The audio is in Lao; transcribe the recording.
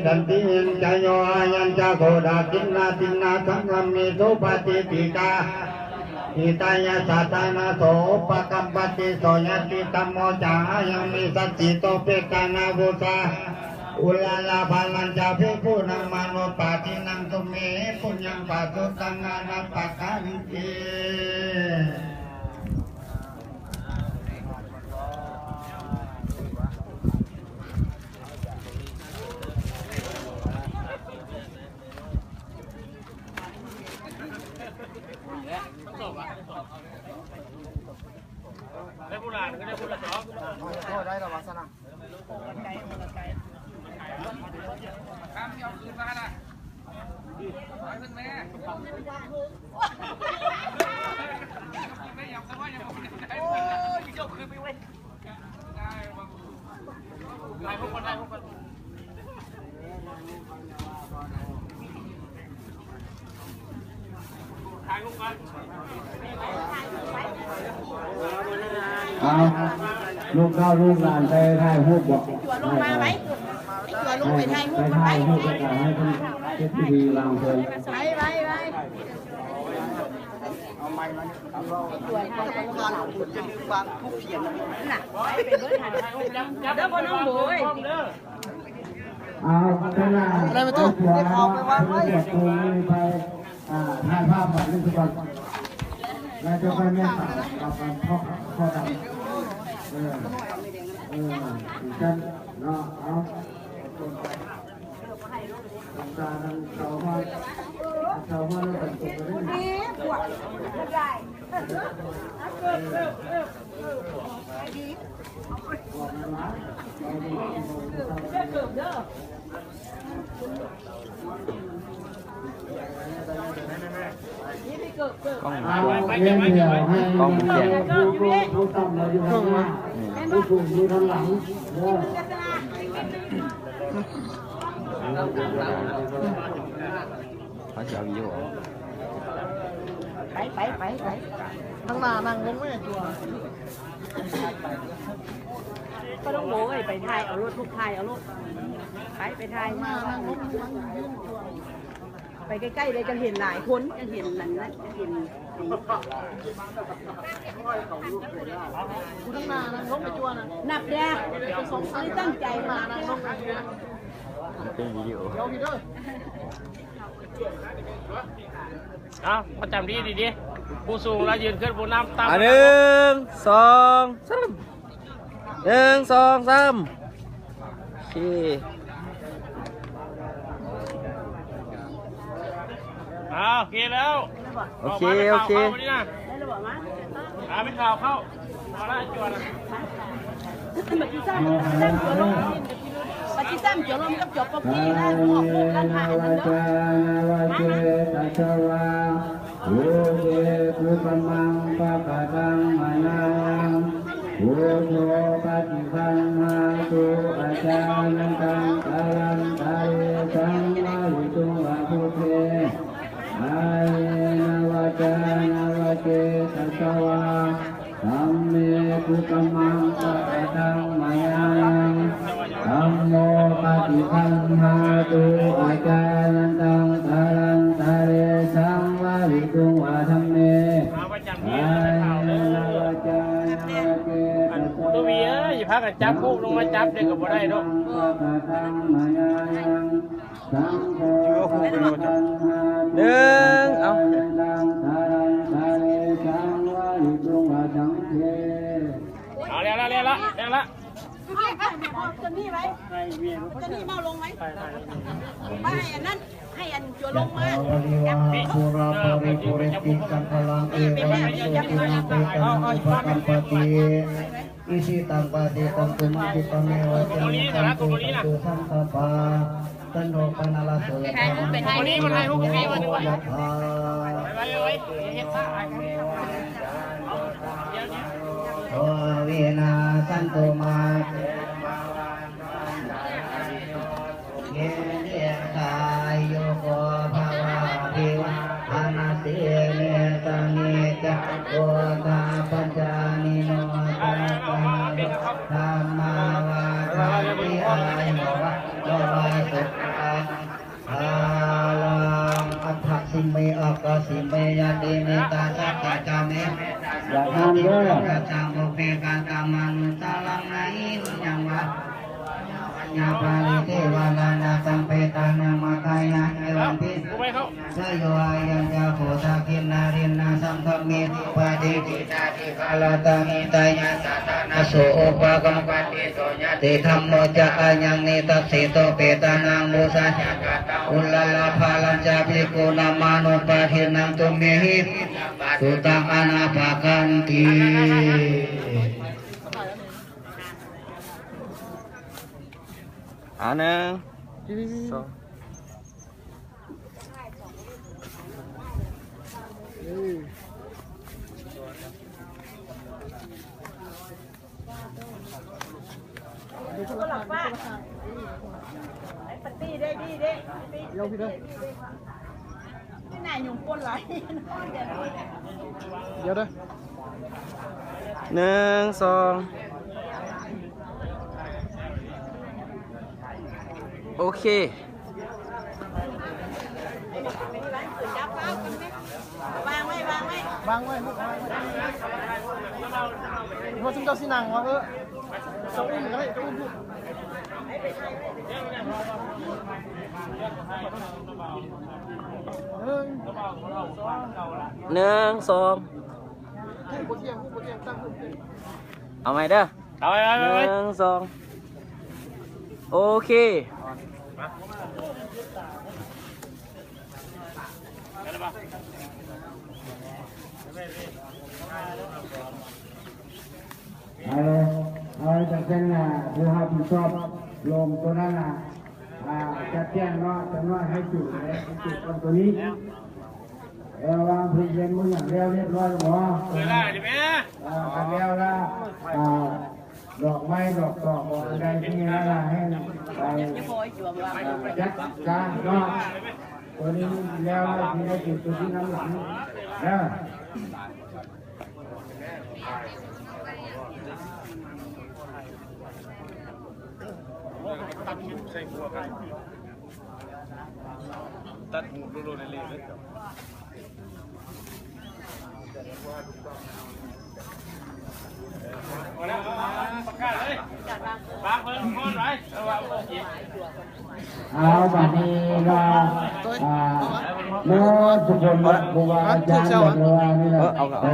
Dantiyañca yo ayañca kho dakkhiṇā dinnā saṅghamhi supatiṭṭhitā, hitāyassa ṭhānaso upakappati. So ñātidhammo ca ayaṃ nidassito petāna pūjā, uḷārā balañca bhikkhūnamanuppadinnaṃ, tumhehi puññaṃ pasutaṃ anappakanti. ເອົາ ລູກເຕົ້າລູກຫຼານໄປຖ່າຍຮູບບໍ່? ຕົວລົງມາໄວ້ ຕົວລົງໄປຖ່າຍຮູບ ໄປຖ່າຍຮູບ ແລ້ວກໍໃຫ້ເພິ່ນເຮັດພິທີວາງເພິ່ນ ໄປ ໄປ ໄປ. ເອົາໄມມານີ້ ເອົາລອງ ເດີພໍ່ນ້ອງໂບຍ ເອົາຂະໜາດ ໄປ ໄປ ໄປ ໄປ ອ່າ ຖ່າຍພາບບັດນີ້ກ່ອນ ແລ້ວຈະຄ່ອຍແມ່ນກັບອັນ ຂໍ້ ຂໍ້ດຳ ເອີ ເອີ ຈັ່ງຊັ້ນເນາະ ເອົາ. ກ້ອງ ກ້ອງ ກ້ອງ ເຂົາຊິເອົາວິດີໂອ ໄປ ໄປ ໄປ ໄປ ທາງໜ້ານັ່ງລົງແມ່ຕົວ ບໍ່ຕ້ອງໂບຍ ໄປຖ່າຍເອົາໂລດ ລູກ ຖ່າຍເອົາໂລດ ໄປ ໄປຖ່າຍ ທາງໜ້ານັ່ງລົງ ໄປໃກ້ໆ ເລີຍ ຈັ່ງເຫັນຫຼາຍຄົນ ຈັ່ງເຫັນນັ້ນນະ ຈັ່ງເຫັນ ຜູ້ທາງໜ້ານັ້ນລົງໄປຕົວະ ນັບເດີ້ ບໍ່ໄດ້ຕັ້ງໃຈ ໜ້ານັ້ນລົງໄປຕົວະ ມັນເປັນວິດີໂອ ເອົາ ປະຈຳທີ່ດີໆ ຜູ້ສູງລະຢືນຂຶ້ນ ຜູ້ນຳຕາມ ອ່າ ໜຶ່ງ ສອງ ສາມ ໜຶ່ງ ສອງ ສາມ ໂອເຄ ອ່າ ໂອເຄແລ້ວ ໂອເຄ ອອກມາ ໂອເຄ ເປັນຂ່າວເຂົ້າ ເປັນຂ່າວເຂົ້າ ປະຕິສັມ ປະຕິສັມ ປະຕິສັມ ໂຈລົມກັບໂຈປົກກີ້ນະ ອອກລູກກັນຫາຍມັນເດີ ມາ ມາ ມາ Buddhe kukammaṃ pakataṃ mayā yaṃ, buddho paṭiggaṇhātu accayantaṃ kālantare saṃvarituṃ va buddhe, kāyena vācāya va cetasā vā, dhamme kukammaṃ pakataṃ mayā yaṃ, dhammo paṭiggaṇhātu accayantaṃ kālantare saṃvarituṃ va dhamme, kāyena vācāya va cetasā vā, ທະວີເອີຍ ພາກັນຈັບລູກລົງມາຈັບເດ້ກໍບໍ່ໄດ້ດອກ pakataṃ mayā yaṃ. ໜຶ່ງ ເອົາ ເອົາ ແລ້ວລະ ແລ້ວລະ ແລ້ວລະ ເອົາຕົວນີ້ໄວ້ ຕົວນີ້ເມົາລົງໄວ້ ໄປ ໄປ ໄປ ອັນນັ້ນ ໃຫ້ອັນໂຈລົງມາ Yathā vārivahā pūrā paripūrenti sāgaraṃ, evameva ito dinnaṃ petānaṃ upakappati. Icchitaṃ patthitaṃ tumhaṃ khippameva samijjhatu, sabbe pūrentu saṅkappā, cando paṇṇaraso yathā, maṇi jotiraso yathā. Sabbītiyo vivajjantu, mā te bhavatvantarāyo, sukhī dīghāyuko bhava. Abhivādanasīlissa niccaṃ vuḍḍhāpacāyino, cattāro dhammā vaḍḍhanti: āyu vaṇṇo sukhaṃ ເມ ອາກາສິເມ ຍາຕິເມ ຕາສະກະຈະເມ ຢາກງາມເດີ ຍະຕັງ ປຸບເພ ກະຕະມານຸສາລັງ ນະຫິ ຍັງວະ ຍາ ປາລິເທວະລານະ ສັງເປຕານັງ ມະຄາຍາ ເອວັມ ປິ ສະໂຍ ອາຍັນຈາໂຄ ທັກຂິນາຣິນນະ ສັງຄະເມ ປະຕິກິດຕາ ຄາລະຕະມິຕາຍະສະຕານະໂສ ໂອປະກຳປະຕິໂສ ຍະຕິທຳໂມຈະອາຍັງນິທັດສິໂຕ ເປຕານັງບູຊາ ຍະກະຕະອຸນລະລະພາລັນຈາ ພິກຂຸນາມານຸປະທິນນັງ ຕຸມເມຫິ ປະຕຸຕັງ ອະນາປະກັນຕິ. ອາ ໜຶ່ງ ສອງ ດຽວເດີ ໜຶ່ງ ສອງ ໂອເຄ ວາງໄວ້ ວາງໄວ້ ວາງໄວ້ລູກ ວາງໄວ້ ເພາະຊຸມເຈົ້າຊິນັ່ງວ່າ ເອີ ເຈົ້າອຸ້ມກໍໄດ້ ເຈົ້າອຸ້ມລູກ ໜຶ່ງ ໜຶ່ງ ສອງ ເອົາໃໝ່ເດີ ເອົາໄປ ໄປ ໄປ ໄປ ໜຶ່ງ ສອງ ໂອເຄ ເອົາ ເອົາໃຫ້ຕັ້ງແຕ່ງໜ້າ ຜູ້ຮັບຜິດຊອບລົງໂຕນັ້ນນະ ອ່າ ຈັດແຈງເນາະ ຈັກໜ້ອຍໃຫ້ຈູດເລີຍ ໃຫ້ຈູດກ່ອນໂຕນີ້ ເອີ ວາງພື້ນເປັນມື້ຫຍັງແລ້ວຮຽບຮ້ອຍແລ້ວບໍ່? ເອີ ໄດ້ແລ້ວແມ່ ອ່າ ຄັນແລ້ວລະ ອ່າ ດອກໄມ້ດອກຕອກ ດອກອັນໃດທີ່ນັ້ນລະ ໃຫ້ໄປ ອ່າ ຈັດການເນາະ ໂຕນີ້ແລ້ວລະ ຊິໄດ້ເປັນໂຕທີ່ນຳຫຼັງເດີ. ຕັດຫູບໂລດໆເລີຍເດີ. ເອົາລະ ປະກາດເລີຍ ວາງເພິ່ນກ່ອນໄວ້ ເອີ ວ່າບໍ່ເກັບ. ເອົາ ບາດນີ້ລະ ອ່າ ເນາະ ທຸກຄົນເນາະ ຄູບາອາຈານ ເອີ ເອົາ ເອີ ເອົາ